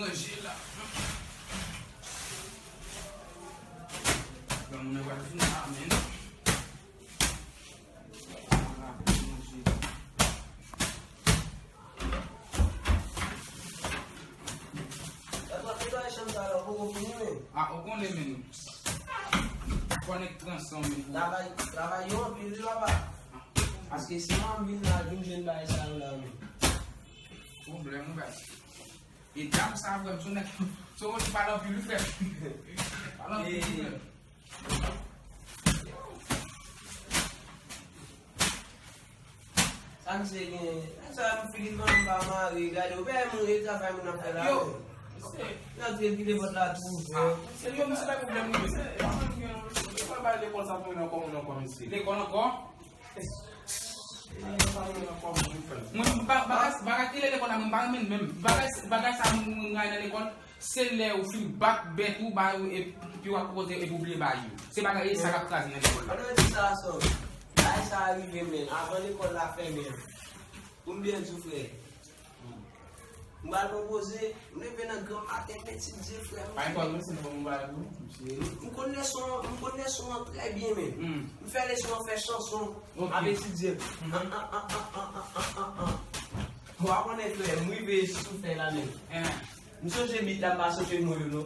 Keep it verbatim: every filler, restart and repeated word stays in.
Manje la. Granmoun nan pral vin la, men. Manje. Gad wap netwaye chanm sa la, ou poko fini, men. Ah, ou konnen, men. Fò nèg pran san, men. Travay, travay yo anpil, wi, papa. Paske si manmi vin la, vin jwenn bagay sa yo la, men. Pwoblèm, wi, baz. E dam sa vrèman, se yon nèg, se yon moun ki pale anpil, wi, frè. Pale anpil, wi, frè. Sa misye gen, sa m figi m pa mare, gade, ou pè moun e travay moun ap fè la. Yo, misye. Nan trepile pòt la tou ouvè. Se yo, misye pa pwoblèm, wi, misye. E pa mwen ki gen, misye pa bay lekòl sa pou mwen ankò, mwen ankò, misye. Lekòl ankò? Mwen, ba-, bagay, bagay ki rele lekòl la, mwen pa renmen menm. Bagay, bagay sa, mwen, mwen nan lekòl, se lè ou fin bat bèt ou, ba yo, epi w ap poze, epi w bliye ba yo. Se bagay sa k ap kraze nan lekòl la. Pandan di sa, sò, bagay sa rive, men, avan lekòl la fèmen. Pou m byen di w, frè. M pral pran poze, m leve nan gran maten, m etidye, frè m. Pa enpòtan, se nan bon bagay pou ou, m serye. M konn leson, m konn leson an trè byen, men. M fè leson an, fè chanson, m ap etidye. An, an, an. Ou pa konnen, frè, m rive sou fèy la, men. M sonje bit la, m pa sonje mo yo, non.